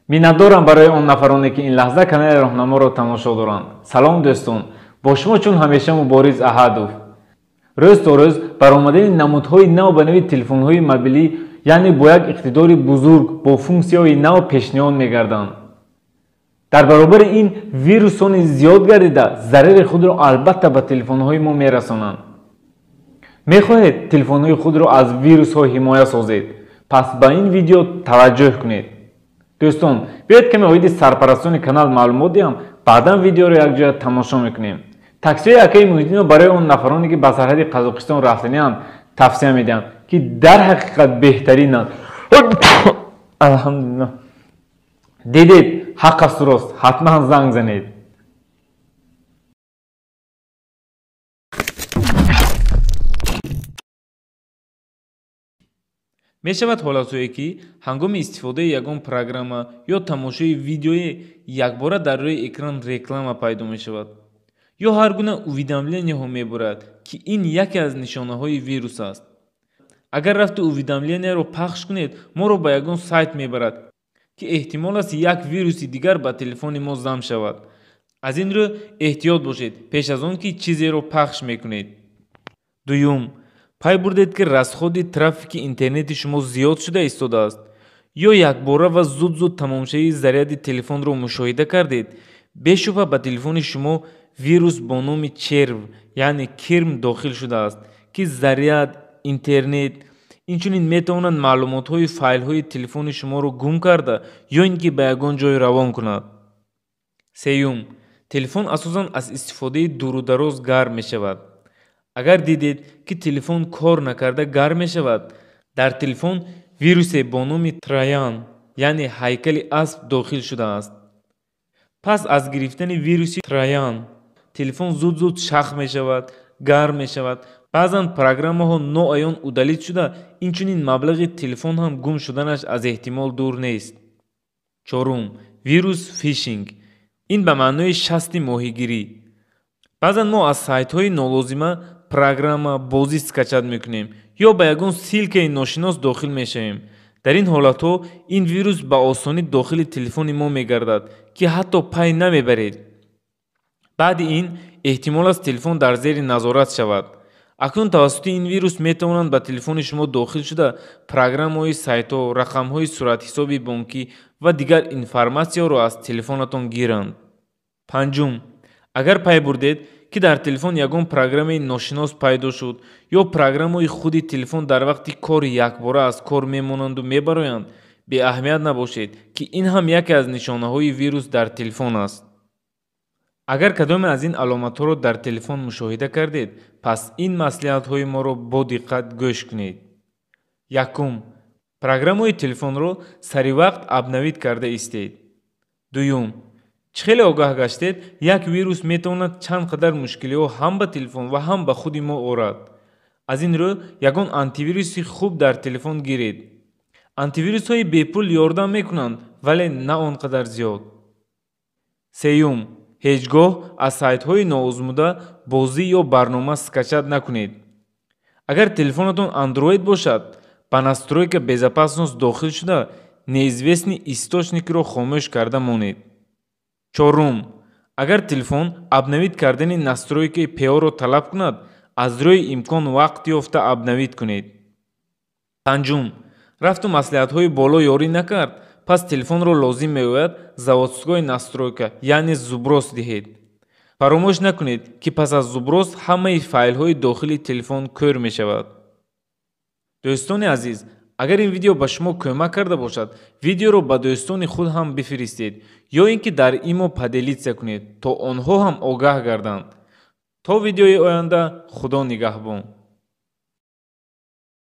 Миннатдорам барои он нафароне, ки ин лаҳза канали Роҳнаморо тамошо доранд. Салом, дӯстон, бо шумо чун ҳамеша Мубориз Аҳадов. Рӯз то рӯз баромадани намудҳои нав ба нави телефонҳои мобилӣ, яъне бо як иқтидори бузург, бо функсияҳои нав пешниҳод мегарданд. Дар баробари ин вирусҳо низ зиёд гардида, зарари худро албатта ба телефонҳои мо мерасонанд. Мехоҳед телефонҳои худро аз вирусҳо ҳимоя созед? Пас ба ин видео таваҷҷӯҳ кунед. Дӯстон, биёед каме оиди сарпарастони канал маълумот диҳам, баъдан видеоро якҷоя тамошо мекунем. Таксиҳои акаи Муҳиддинов барои он нафароне, ки ба сарҳади Қазоқистон рафтанианд, тавсия медиҳанд, ки дар ҳақиқат беҳтаринанд. Алҳамдулиллоҳ. Дидед, ҳақ асту рост, ҳатман занг занед. Мешавад ҳолатҳое, ки ҳангоми истифодаи ягон программа ё тамошои видеое якбора дар рӯи экран реклама пайдо мешавад ё ҳар гуна уведомлениеҳо мебурад, ки ин яке аз нишонаҳои вирус аст. Агар рафту уведомленияро пахш кунед, моро ба ягон сайт мебарад, ки эҳтимол аст як вируси дигар ба телефони мо зам шавад. Аз ин рӯ эҳтиёт бошед пеш аз он ки чизеро пахш мекунед. Дуюм, пай бурдед, ки расходи трафики интернети шумо зиёд шуда истодааст ё якбора ва зуд-зуд тамомшавии заряди телефонро мушоҳида кардед, бешубҳа ба телефони шумо вирус бо номи черв, яъне кирм дохил шудааст, ки заряд, интернет, инчунин метавонад маълумотҳои файлҳои телефони шуморо гум карда ё ин ки ба ягон ҷой равон кунад. Сеюм, телефон асосан аз истифодаи дурудароз гарм мешавад. Агар дидед, ки телефон кор накарда гарм мешавад, дар телефон вирусе бо номи Троян, яъне ҳайкали асп дохил шудааст. Пас аз гирифтани вируси Троян телефон зуд-зуд шах мешавад, гарм мешавад, баъзан программаҳо ноаён удалид шуда, инчунин маблағи телефон ҳам гум шуданаш аз эҳтимол дур нест. Чорум, вирус фишинг. Ин ба маънои шасти моҳигирӣ. Баъзан мо аз сайтҳои нолозима программа, бозӣ скачат мекунем ё ба ягон ссилкаи ношинос дохил мешавем. Дар ин ҳолатҳо ин вирус ба осонӣ дохили телефони мо мегардад, ки ҳатто пай намебаред. Баъди ин эҳтимол аст телефон дар зери назорат шавад. Акнун тавассути ин вирус метавонанд ба телефони шумо дохил шуда, программаҳои сайтҳо, рақамҳои суратҳисоби бонкӣ ва дигар информатсияро аз телефонатон гиранд. Панҷум, агар пай бурдед, ки дар телефон ягон программаи ношинос пайдо шуд ё программаҳои худи телефон дар вақти кор якбора аз кор мемонанду мебароянд, беаҳамият набошед, ки ин ҳам яке аз нишонаҳои вирус дар телефон аст. Агар кадоме аз ин аломатҳоро дар телефон мушоҳида кардед, пас ин маслиҳатҳои моро бо диққат гӯш кунед. Якум, программаҳои телефонро саривақт обновид карда истед. Дуюм, чӣ хеле огаҳ гаштед, як вирус метавонад чанд қадар мушкилиҳо ҳам ба телефон ва ҳам ба худи мо орад. Аз ин рӯ ягон антивируси хуб дар телефон гиред. Антивирусҳои бепул ёрдам мекунанд, вале на он қадар зиёд. Сеюм, ҳеҷ гоҳ аз сайтҳои ноозмуда бозӣ ё барнома скачат накунед. Агар телефонатон Android бошад, ба настройка безопасност дохил шуда, неизвестный источникро хомӯш карда монед. Чорум, агар телефон обновид кардани настройкаи ПО-ро талаб кунад, аз рӯи имкон вақт ёфта обновид кунед. Панҷум, рафту маслиҳатҳои боло ёрӣ накард, пас телефонро лозим меояд заводской настройка, яъне сброс диҳед. Фаромӯш накунед, ки пас аз сброс ҳамаи файлҳои дохили телефон кӯр мешавад. Дӯстони азиз, агар ин видео ба шумо кӯмак карда бошад, видеоро ба дӯстони худ ҳам бифиристед ё ин ки дар имо поделитсия кунед, то онҳо ҳам огаҳ гарданд. То видеои оянда, Худо нигаҳбон.